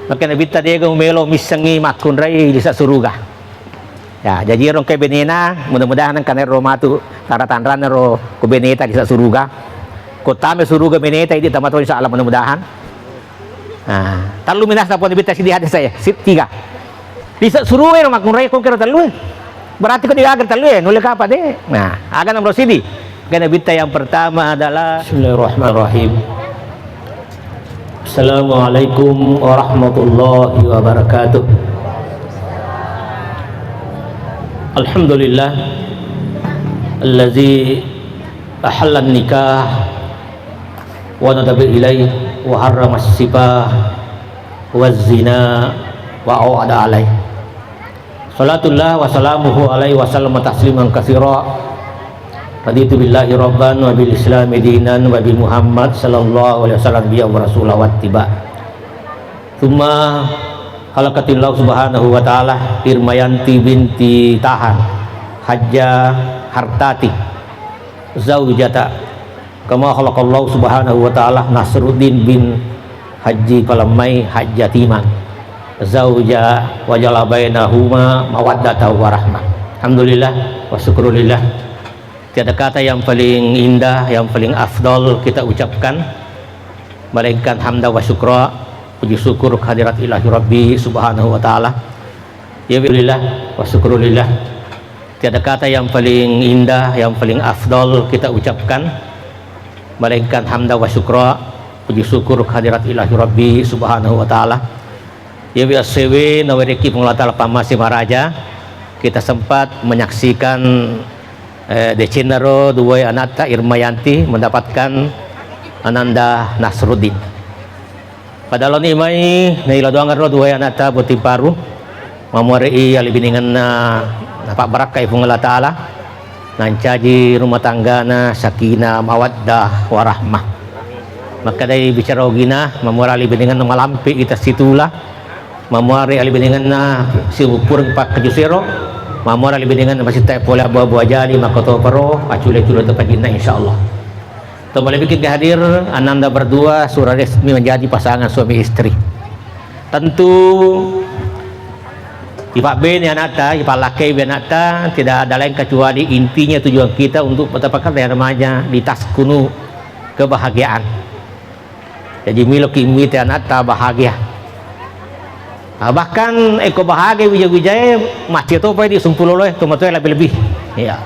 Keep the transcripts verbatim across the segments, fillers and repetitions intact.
Maka Nabitta, dega mumelo missengngi makkunrai lise suruga. Ya, jaji ero engka benena, mudah-mudahan engka nero matu tara-tanranna ro ko beneta lise suruga. Ko tama suruga beneta, idi tama to, insya Allah, mudah-mudahan. Nah, tellu minasa pun Nabitta, sidi hadis saya, si-, tiga. Lise suruga ero makkunrai ko kero tellu. Berarti ko diaga tellu e, nulle kapa de. Nah, aga nomor sidi. Karena Nabitta yang pertama adalah Bismillahirrahmanirrahim. Assalamualaikum warahmatullahi wabarakatuh. Alhamdulillah, allazi ahallan nikah wa nadaba ilaih wa harramas sifah wa zina wa awada alaih. Salatullah wa salamuhu alaihi wa sallama tasliman katsira. Raditu billahi rabban wa bil islami dinan wa bi Muhammad sallallahu alaihi wasallam nabiyya wa rasula wattiba. Tsumma khalaqatillahu subhanahu wa ta'ala Irmayanti binti Tahan, Hajjah Hartati, zaujata kama khalaqallahu subhanahu wa ta'ala Nasruddin bin Haji Palemmai Hajjah Timang, zauja, wa ja'ala bainahuma mawaddata wa rahmah. Alhamdulillah, wa syukrulillah. Tiada kata yang paling indah, yang paling afdal kita ucapkan, melainkan hamda wa syukra, puji syukur kehadirat Ilahi Rabbi subhanahu wa ta'ala. Ya, alhamdulillah, wa syukrulillah. Tiada kata yang paling indah, yang paling afdal kita ucapkan, melainkan hamda wa syukra, puji syukur kehadirat Ilahi Rabbi subhanahu wa ta'ala. Ya, wi S W nawereki Puang Allah Ta'ala pammase maraja, kita sempat menyaksikan, eh, decenna ro duwae anatta Irmayanti mendapatkan Ananda Nasruddin. Pada laoni mai naila doangeng ro duwae anatta botting paru, mammuare'i alibinengenna napabbarakkai Puang Allah Ta'ala, nancaji rumah tanggana sakinah mawaddah warahmah. Makkedai bicara ogina, mammuare alibinengenna malampe i tessitula, mammuare alibinengenna siuppureng pakkaju sero, mammuare alibinengenna masittae pole abu-abu ajali, makkotoparo accule-cule tepajinna, insyaallah. Atau malebbiking hadir, Ananda berdua sudah resmi menjadi pasangan suami istri. Tentu ipabbene anatta, ipallakkai anatta, tidak ada lain kecuali intinya tujuan kita untuk mendapatkan remaja, litaskunu, kebahagiaan. Jadi, meloki mite anatta bahagia. Ah, bahkan, eko bahagia wija-wijae, macce topa di sumpuloloe, tomatoe lebih-lebih. Ya.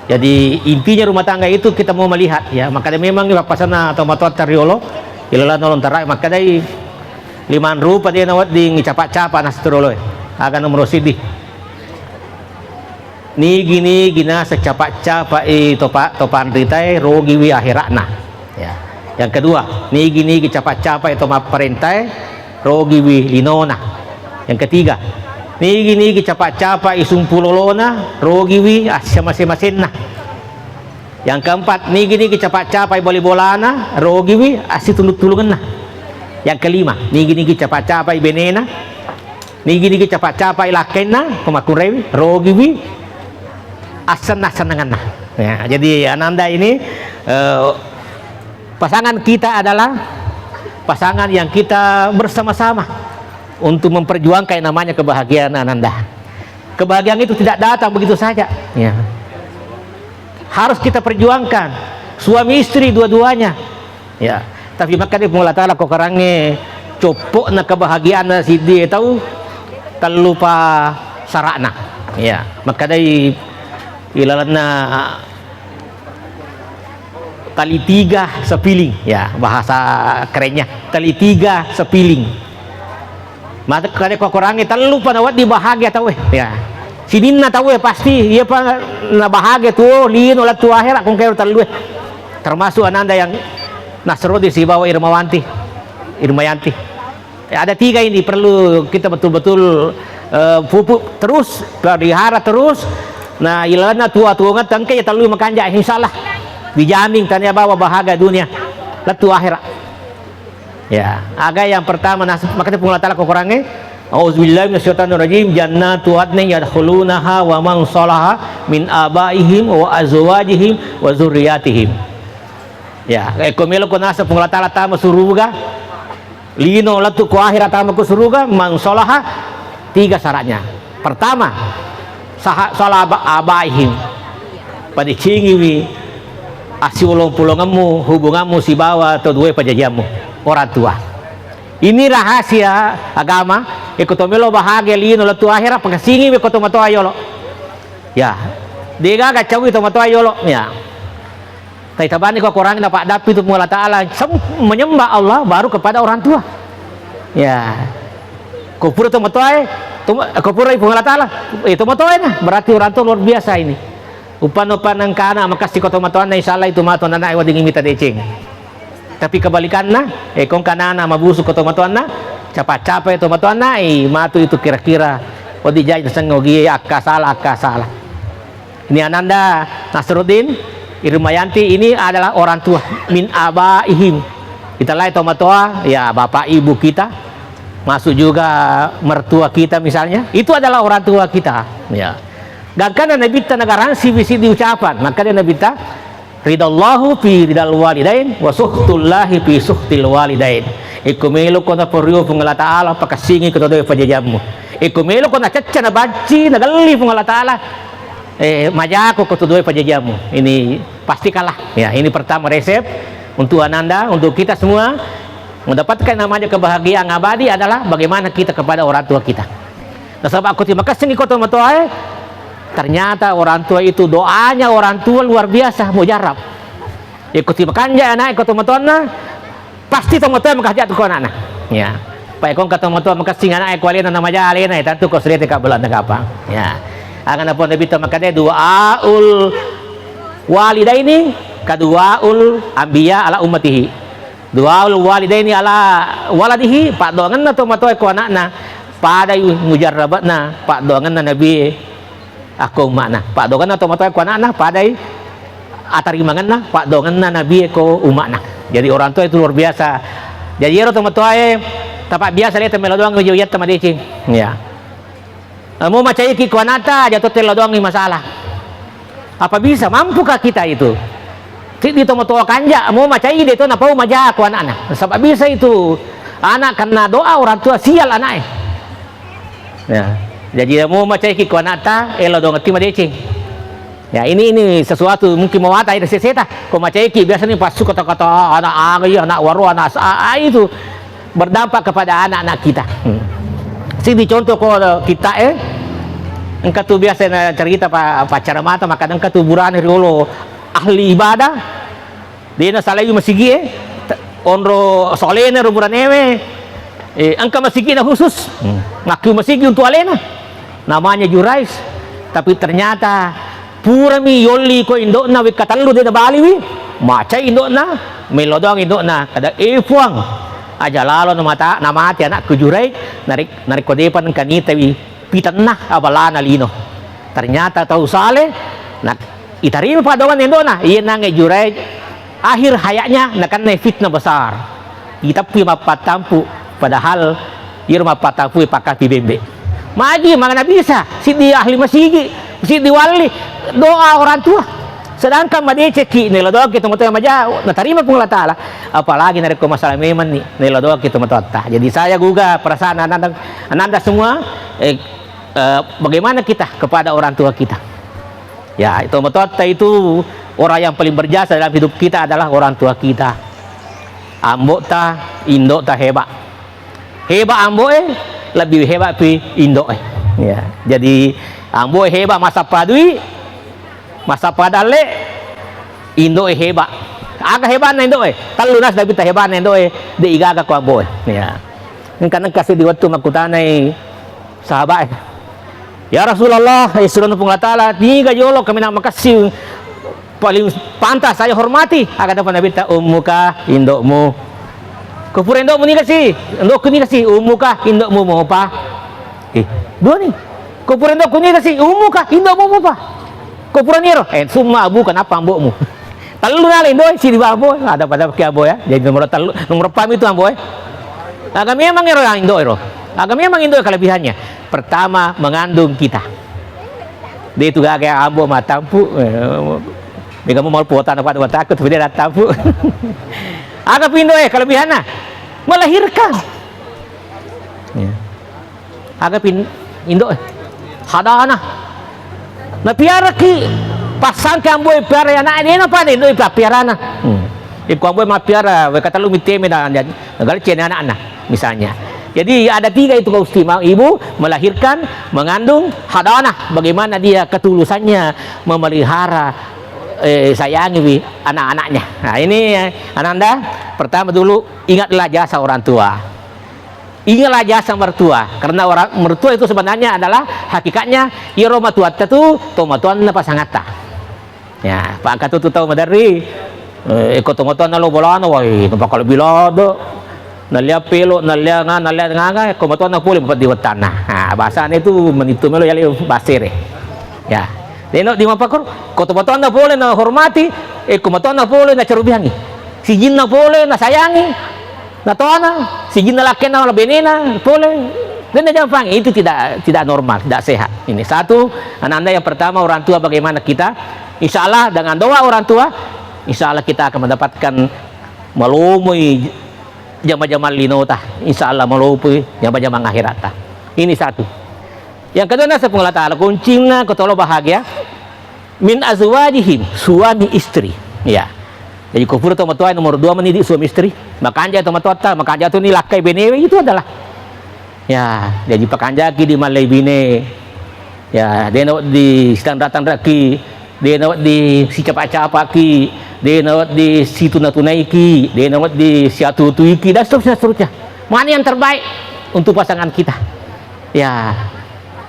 Jadi, intinya rumah tangga itu kita mau melihat, ya. Makanya memang papasanna tomatoatta riolo, ilalanna lontarai, makanya limang rupa de nawedding capa-capa nastoroloe. Aga nomor sidi. Nigi-nigi naseng capa-capai topa-, topanritae, rogiwi ahera'na. Ya. Yang kedua, nigi-nigi capa-capai tomapparentae, rogiwi linona. Yang ketiga, nigi-nigi capa-capai sumpulolona, rogiwi assamase-masenna. Yang keempat, nigi-nigi capa-capai boli-bolana, rogiwi assitulung-tulungenna. Yang kelima, nigi-nigi capa-capai benena, nigi-nigi capa-capai lakkainna, pemakkunraiwi, rogiwi assenna-sennangenna. Ya, jadi Ananda ini, eh, pasangan kita adalah pasangan yang kita bersama-sama untuk memperjuangkan yang namanya kebahagiaan Ananda. Kebahagiaan itu tidak datang begitu saja. Ya. Harus kita perjuangkan. Suami istri dua-duanya. Ya. Tapi makkeda Puang Allah Ta'ala ko korangnge coppo'na kebahagiaanna siddi tau tellupa sara'na. Ya. Makkedai ilalanna tali tiga sepiling, ya, bahasa kerennya, tali tiga sepiling. Mate kade ko korangnge tellu pa nawedding bahagia tauwe, ya. Sininna tauwe pasti iya pa nabahagia tuo lino lettu ahera ko engka ero tellue. Termasuk Ananda yang Nasrodi sibawa Irmawanti, Irmayanti. Ya, ada tiga ini perlu kita betul-betul, eh, pupuk terus, pelihara terus. Nah, ilalanna tua-tuangetta engka iya tellu makanja, insyaallah dijamin tania bawa bahagia dunia lettu akhirat. Ya, aga yang pertama nas-, makanya Puang Allah Ta'ala ko korangnge, "A'udzubillahi minasyaitonirrajim, jannatu adnin yadkhulunaha wa man salaha min abaihim wa azwajihim wa dzurriyyatihim." Ya, eko melo ko naseng Puang Allah Ta'ala tama suruga, Lino lettu ko ahera tama ko suruga, man solaha, tiga syaratnya. Pertama, saha-, sola aba-, abaihim. Padecengiwi assiulong-pulongemmu, hubunganmu sibawa to dua pajajiammu, orang tua. Ini rahasia agama, iko to melo bahagia lino lettu ahera, pakessingiwi ko tomatoa yolo. Ya, degaga caui tomatoa yolo. Ya. Taitabani ko Quran na paddapi tu Puang Allah Ta'ala, sem-, menyembah Allah baru kepada orang tua. Ya. Ko pura tomatoae, tom-, ko pura Puang Allah Ta'ala, eh, tomatoae na, berarti orang tua luar biasa ini. Upan-upan engkana makasih ko tomatoanna, insya Allah itu matu anak wedding mita deceng. Tapi kebalikanna, eh, ko engkana mabusu ko tomatoanna, capa-capa tomatoanna, eh, matu itu kira-kira, oh, dijai sengogi akka salah, akka salah. Ini Ananda Nasruddin, Irmayanti, ini adalah orang tua, min abaihim. Kita lain tomatoa, ya bapak ibu kita, masuk juga mertua kita misalnya, itu adalah orang tua kita. Ya. Gangkana Nabitta nagaransi bisi diucapan, maka dia Nabitta, ridallahu fi ridal walidain, wa suhtullahi fi suhtil walidain. Iko melo ko naporio Puang Allah Ta'ala, pakassingi ko to dua pajajammu. Iko melo ko nacacca nabacci, nagelli Puang Allah Ta'ala, eh, majako ko tu dua pajajiammu. Ini pasti kalah. Ya, ini pertama resep untuk Ananda, untuk kita semua mendapatkan namanya kebahagiaan abadi adalah bagaimana kita kepada orang tua kita. Nasaba ko terima kasih ni ko tomatoae, ternyata orang tua itu doanya orang tua luar biasa, mujarab. Ya, ko terima kanja anak ko tomatoanna, pasti tomatoa makajatu ko anakna. Ya. Pai ko engka tomatoa makessing anakna ko alena namaja alena, ya, tentu ko serete ka belanda kapang. Ya. Angana pun Nabitta makkeda, duaul walidaini kaduaul anbiya ala ummatihi. Duaul walidaini ala waladihi, paddoangenna tomatoa ko anakna padai mujarrabna paddoangenna Nabi akko umma'na. Paddoangenna tomatoa ko anakna padai atarimangenna paddoangenna Nabi ko umma'na. Jadi orang tua itu luar biasa. Jadi ero tomatoae tapa biasa le temelo doang ujiatta madeceng. Ya. Mau macaiki ko anakta, aja to tello doang masalah. Apa bisa? Mampukah kita itu? Siddi tomatoa kanja, mau macai de to napau maja ko anakna. Sebab bisa itu anak karena doa orang tua sial anaknya. Ya. Jadi mau macaiki ko anakta, elo doang ti madeceng. Ya, ini, ini sesuatu mungkin mawata ida seseta. Ko macaiki biasanya pas suka kata-kata anak aga, iya, anak waro, anak sa-, a-, a-, itu berdampak kepada anak-anak kita. Hmm. Sini contoh ko kita, eh, engka tu biasa na cerita pa, pa cara mata, maka engka tu burane riolo ahli ibadah, Dena salai masigi e, onro solena ro buranewe, eh, engka masigina khusus. Hmm. Ngakku masigi untuk alena. Namanya Jurais. Tapi ternyata purami yolli ko indo'na wekka tellu de nabaliwi. Macai indo'na, melo doang indo'na. Kada, "Eh, Puang, aja lalo namata-, namati anakku Jurais, narik-, narekko depa engka nitawi." Pitenna abalana lino. Ternyata tau saleh, na itarima paddoangenna indo'na, iya nangnge Juraij akhir hayatnya nakennai fitnah besar. Iteppui mappattampu, padahal iyaro mappattampu pakkapi bembe. Magi magana bisa, siddi ahli masigi, siddi walli, doa orang tua. Sedangkan madecekki, nelo doangki tomatoa maja, natarima Puang Allah Ta'ala. Apalagi narekko masalah memanni, nelo doangki tomatoatta. Jadi saya gugah perasaan ananda, ananda semua, eh, eh, bagaimana kita kepada orang tua kita. Ya, itu tomatoatta itu orang yang paling berjasa dalam hidup kita adalah orang tua kita. Ambo'ta, indo'ta hebat. Hebat ambo'e, lebih hebat pi indo'e. Ya, jadi ambo'e hebat massappa dui, massappa dalle, indo'e hebat. Aga hebatna indo'e? Tellu nas Nabitta hebatna indo'e, de igaga ko ambo'e. Ya. Engka nengka seddi wettu makkutanai sahabat e, "Ya Rasulullah, eh, surona Puang Allah Ta'ala, niga jolo kaminang makessing paling pantas saya hormati?" Aga dapa Nabitta, "Ummuka, indo'mu." Ko pura indo'mu niga si? Indo'ku niga si? "Ummuka, indo'mu mopa." Eh, dua ni. Ko pura indo'ku niga si? "Ummuka, indo'mu mopa." Ko pura niro, eh, "Summa abuka, nappa ambo'mu." Tellu nala indo'e, sidi ambo'e, ada pada pakai ambo'e ya. Jadi nomor tellu, nomor empat itu ambo'e. Aga memang ero yang indo'e ro. Aga memang indo'e kelebihannya. Pertama, mengandung kita. Dia itu gaga ambo matampu. Eh, mega mau potana pada matakut, tapi dia tampu. Aga pi indo'e kelebihannya. Melahirkan. Ya. Aga pin-, indo, eh. Hadana. Napiaraki, passangke amboe piara anakna, de' napada indo piarana. Hmm. Iko amboe mappiara, wekka tellu mitteme na, na, na galecce anakna, misalnya. Jadi ada tiga itu keistimewaan, ibu melahirkan, mengandung, hadana. Bagaimana dia ketulusannya memelihara, eh, sayangi wi anak-anaknya. Nah, ini, eh, Ananda, pertama dulu ingatlah jasa orang tua. Ingatlah jasa mertua, karena orang mertua itu sebenarnya adalah hakikatnya iyaro matuatta tu tomatoanna pasangatta. Ya, Pak Katu tu tau maderri, eh, iko tomatoanna lo bolana, wai, napakalebbi lado. Nallia pelo, nallia nga-, nallia ngaga, iko matuanna pole mapeddi wettanna. Nah, bahasana itu menitu melo yale basere. Ya. Deno di mapakor, ko tomatoanna pole na hormati, iko matuanna pole na carubiangi. Sijinna pole na sayangi. Natoana, sijinna lakkenna wala benena, pole. Dan dia jampangi, itu tidak, tidak normal, tidak sehat. Ini satu, ananda yang pertama orang tua bagaimana kita, insya Allah dengan doa orang tua, insya Allah kita akan mendapatkan malomoi jama-jama linota, insya Allah malopoi jama-jama akhiratta. Ini satu. Yang kedua, nasa Puang Allah Ta'ala, kuncinya kotolo bahagia, min azwajihim, suami istri. Ya. Jadi, ko pura tomatoa nomor dua mendidik suami istri, makanja tomatoatta, makanja tu ni lakkai benewe, itu adalah. Ya, jadi pakanjaki di mallai bine. Ya, dena di sitanra-tanraki, dena di sicapa-capaki, dena di situna-tunaiki, dena di siatu-tuiki, dan seterusnya, seterusnya. Mana yang terbaik untuk pasangan kita? Ya.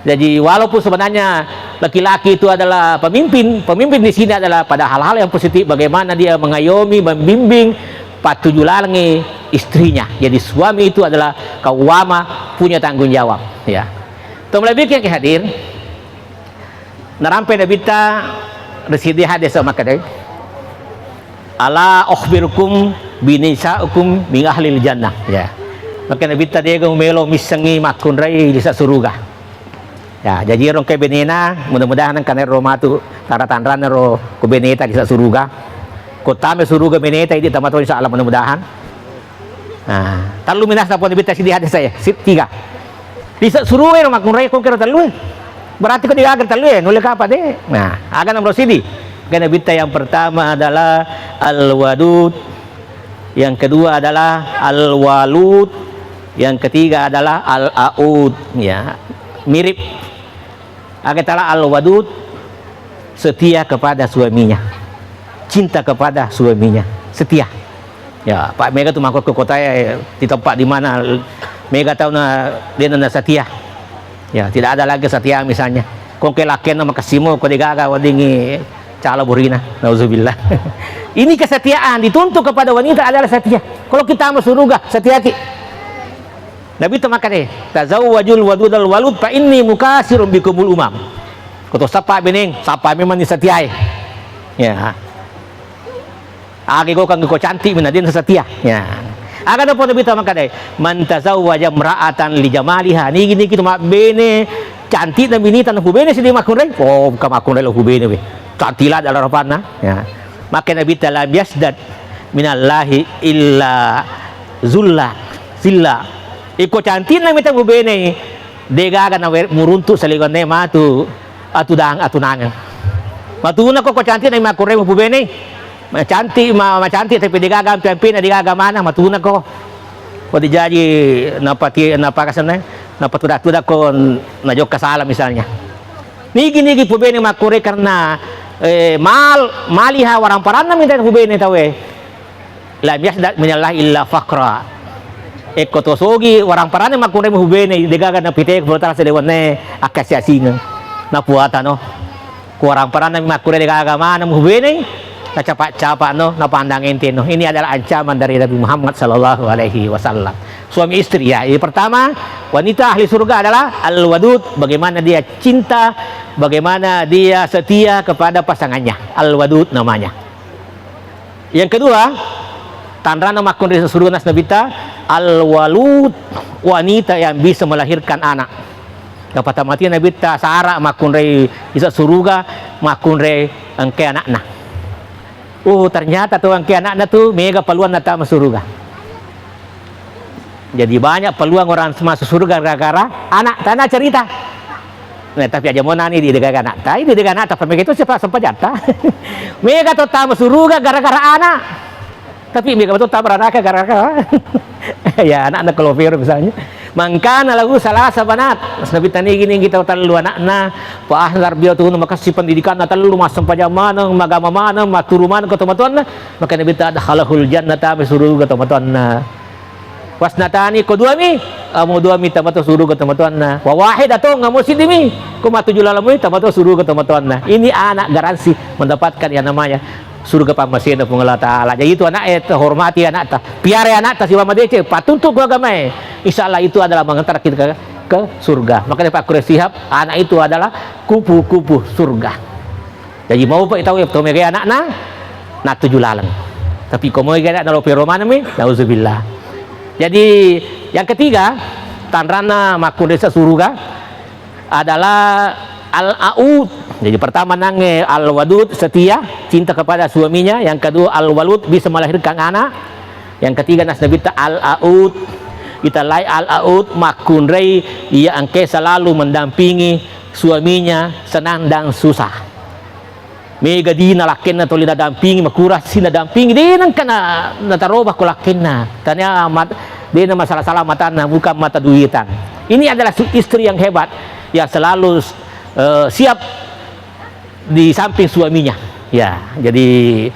Jadi, walaupun sebenarnya laki-laki itu adalah pemimpin, pemimpin di sini adalah pada hal-hal yang positif, bagaimana dia mengayomi, membimbing, patuju lalengi istrinya. Jadi, suami itu adalah kawama, punya tanggung jawab. Ya. Teman lebih yang hadir, narampe Nabitta residi hadis makkeda, "Ala ukhbirukum binisaikum min ahlil jannah." Ya. Maka Nabitta, "Dega mumelo missengi makkunrai lisa suruga?" Ya, jadi ero engka benena, mudah-mudahan engka nero matu tara-tanranna ro ku beneta lisa suruga. Ko tama suruga beneta, idi tama to, insya Allah, mudah-mudahan. Nah, tellu minasa pun Nabitta sidi hadis saya, si-, tiga. Lisa suruga ero makkunrai ko kero tellu e. Berarti ko digaga tellu e, nulle kapa de. Nah, aga nomor sidi. Kena Nabitta yang pertama adalah al-wadud, yang kedua adalah al-walud, yang ketiga adalah al-aud. Ya, mirip. Aga tala al-wadud, setia kepada suaminya, cinta kepada suaminya, setia. Ya, Pak, mega tu mako ke kota ya, di tempat di mana mega tau na, dia na setia. Ya, tidak ada lagi setia misalnya. Kongke lakena makasimo, ko degaga wadingi cala burina. Nauzubillah. Ini kesetiaan dituntut kepada wanita adalah setia. Kalau kita mau surga, setia ki. Nabitta makkeda, "Tazawwajul wadudal walud fa inni mukasirun bikumul umam." Ko to sappa beneng, sappa memang ni setiae. Ya. Aga ko kang ko cantik mina den setia. Ya. Aga nopo Nabitta makkeda, "Man tazawwaja imra'atan li jamaliha." Nigi-nigi tu mabbene cantik na minita na hubene sidi makkunrai. Oh, bukan makkunrai lo hubene we. Cantik la dalam rapanna. Ya. Makkeda Nabitta, "Lam yasdad minallahi illa zulla, zilla." Iko cantikna mita mubene, degaga na we-, muruntu saliwenna matu atudang-, atunangeng. Matuna ko, ko cantikna makkunrai mubene. Macantik, ma-, macantik tapi degaga ampe-ampena, degaga mana, matuna ko. Ko dijaji napati-, napakasenna, napatuda-tuda ko najokka sala misalnya. Nigi-nigi pubene makkunrai karena, eh, mal-, maliha waramparanna minta pubene tauwe. Lam yasdad minallahi illa faqra. Ekko to sogi waramparanna makkunrai pubene, degaga napite ko tala sedewanne akkasi-asingeng. Napuatano. Ko waramparanna makkunrai degaga mana mubene, nacapa-capano, napandang enteno. Ini adalah ancaman dari Nabi Muhammad sallallahu alaihi wasallam. Suami istri, ya. Yang pertama, wanita ahli surga adalah al-wadud, bagaimana dia cinta, bagaimana dia setia kepada pasangannya. Al-wadud namanya. Yang kedua, tanrana makkunrai surga nas Nabitta, al-walud, wanita yang bisa melahirkan anak. Dapat mati Nabitta Sara makkunrai isa suruga, makkunrai engke anakna. Oh, ternyata tu engke anakna tu mega paluanna tama suruga. Jadi banyak peluang orang masuk surga gara-gara anak. Tana cerita. Nah, tapi aja mau nani di dega anak. Tai di dega anak, tapi begitu siapa sempajatta. Mega to tama suruga gara-gara anak. Tapi mega to tama neraka gara-gara ya anak-anak kalau misalnya. Mangkana lahu salasa banat. Nabi tani gini kita tellu anakna. Fa ahsana tarbiyatahu, makassi pendidikanna tellu, massempajang maneng, magama maneng, maturu maneng ke tomatoanna. Maka Nabi ta adkhalahul jannata, suruga tomatoanna. Wasnatani, ko duami, amo duami tamato suruga tomatoanna. Wa wahidatun, amo siddimi, ko matuju lalemui tamato suruga tomatoanna. Ini anak garansi mendapatkan yang namanya surga pammasena Puang Allah Ta'ala. Jadi itu anak eh, terhormati anak ta, piara anak ta siwa madece, patuntut ku agama eh. Insya Allah itu adalah mengantar kita ke, ke surga. Makanya Pak Quraish Shihab, anak itu adalah kupu-kupu surga. Jadi mau pak tahu ya, tau mega anakna, na tuju laleng. Tapi komo mega anak nalo pero manami, nauzubillah. Jadi yang ketiga, tanranna makkunresa suruga adalah al-aud. Jadi pertama nange al-wadud, setia, cinta kepada suaminya. Yang kedua al-walud, bisa melahirkan anak. Yang ketiga nas Nabi ta al-aud. Kita lai al-aud makkunrei ia engke selalu mendampingi suaminya senang dan susah. Mega dina lakkenna toli nadampingi, makurasi nadampingi, de nengka na, nataroba ko lakkenna. Tania mat, de na masalah-salah matanna, bukan mata duitan. Ini adalah su-, istri yang hebat, yang selalu eh, siap di samping suaminya. Ya, jadi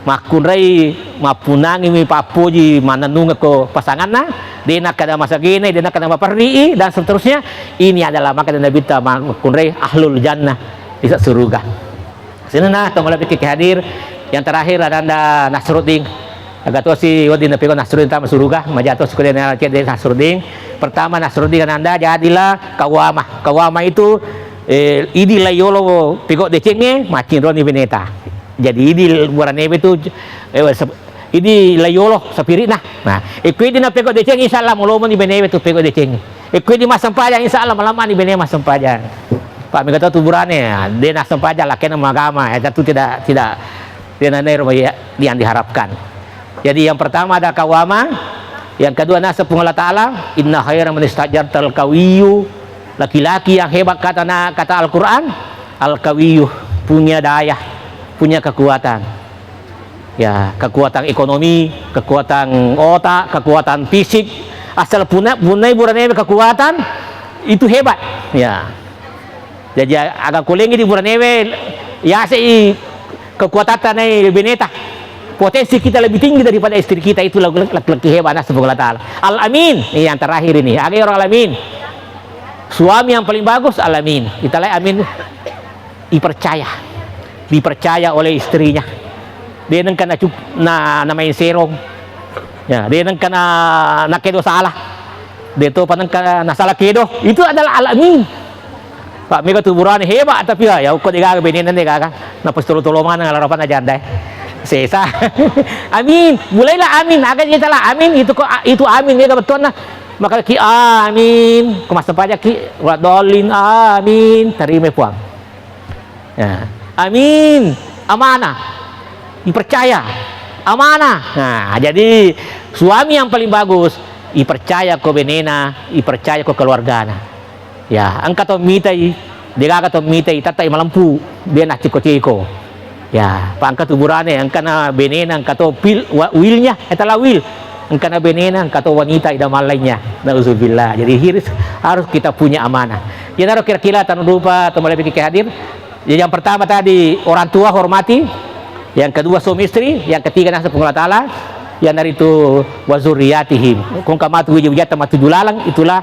makkunrai mappunangimi pappoji manennungekko pasanganna, de nakkeda masagene, de nakkeda maperri'i, dan seterusnya. Ini adalah maka Nabi ta makkunrai ahlul jannah, bisa suruga. Senena to malebbi ki hadir. Yang terakhir ada anda Nasruddin. Aga tosi wedding napiko Nasruddin tama suruga, maja tosi kuliah cedde Nasruddin. Pertama Nasruddin ananda jadilah kawama. Kawama itu eh, idi lai yolo piko decengnge, macinroni beneta. Jadi idi buranebe tu eh, se-, idi lai yolo sapirina. Nah, iko idi na piko deceng insya Allah molomoni benewe tu piko deceng. Iko idi massempajang insya Allah malamani bene massempajang. Pak mega tu burane, ya, de nassempajang lakena magama, ya, tentu tidak tidak tidak naero yang diharapkan. Jadi yang pertama ada kawama, yang kedua nasa Puang Allah Ta'ala, inna khaira man istajartal qawiyyu, laki-laki yang hebat kata na, kata Al-Quran, al-qawiyyu, punya daya, punya kekuatan. Ya, kekuatan ekonomi, kekuatan otak, kekuatan fisik. Asal punya, punya buranebe kekuatan, itu hebat. Ya. Jadi aga kulengi di buranewe yase i kekuatan tanai beneta. Potensi kita lebih tinggi daripada istri kita, itulah laki-laki hebat nasib Allah Ta'ala. Al-Amin, ini yang terakhir ini. Aga orang Al-Amin. Suami yang paling bagus Al-Amin. Kita lai Amin dipercaya. Dipercaya oleh istrinya. Dia nengka na, na, na main serong. Ya, de nengka na, na kedo salah. De to pa nengka na salah kedo. Itu adalah Al-Amin. Pak mega tu burane hebat tapi ya, ya uko de gaga benena de gaga. Na pasti tolo-tolo mana ngalarapan aja andai. Sesa. Amin. Mulailah amin. Aga je salah amin itu kok itu amin mega betul nah. Maka ki amin. Ko massempajang ki wala dolin amin. Terima puang. Ya. Amin. Amanah. Dipercaya. Amanah. Nah, jadi suami yang paling bagus dipercaya ko benena, dipercaya ko keluargana. Ya, engka to mitai, degaga to mitai, tatai malempu, dia na ciko-ciko. Ya, pa engka tu burane, engka na benena, engka to pil, wa, wilnya, etala wil. Engkana benena, engka to wanita idaman lainnya. Nauzubillah. Jadi hiris, harus kita punya amanah. Iyanaro kira-kira tanu rupa to malebbi ki hadir. Jadi yang pertama tadi orang tua hormati, yang kedua suami istri, yang ketiga nasa Puang Allah Ta'ala, yang dari itu wazuriyatihim. Kong kamatu wija-wijata matu julaleng, itulah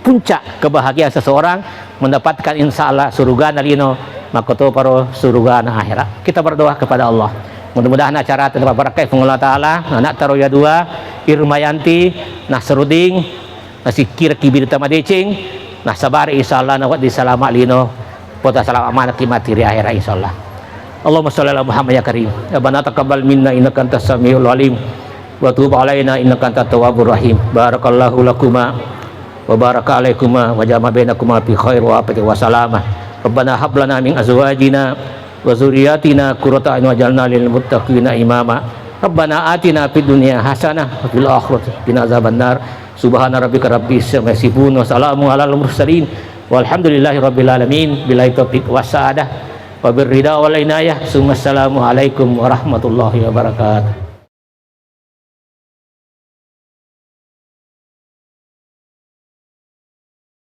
puncak kebahagiaan seseorang mendapatkan insya Allah surgana lino, makkotoparo surgana akhirat. Kita berdoa kepada Allah. Mudah-mudahan acara tetap berkah Puang Allah Ta'ala, anak taro ya dua, Irmayanti, Nasruddin, nasikkira kibir tama deceng, nasabari insya Allah nawaddi salama lino, pota salama mana kimati ri akhirat insya Allah. Allahumma shalli ala Muhammad ya karim. Rabbana taqabbal minna innaka antas samiul alim. Wa tub alaina innaka antat tawwabur rahim. Barakallahu lakuma wa baraka alaikuma wa jama bainakuma fi khair wa afati wa salamah. Rabbana hab lana min azwajina wa zurriyatina qurrata a'yun waj'alna lil muttaqina imama. Rabbana atina fid dunya hasanah wa fil akhirati qina azabannar. Subhana rabbika rabbil izzati amma yasifun wa salamun alal mursalin walhamdulillahi rabbil alamin. Billahi taufiq was sa'adah wa birrida wal inayah. Summa assalamu alaikum warahmatullahi wabarakatuh.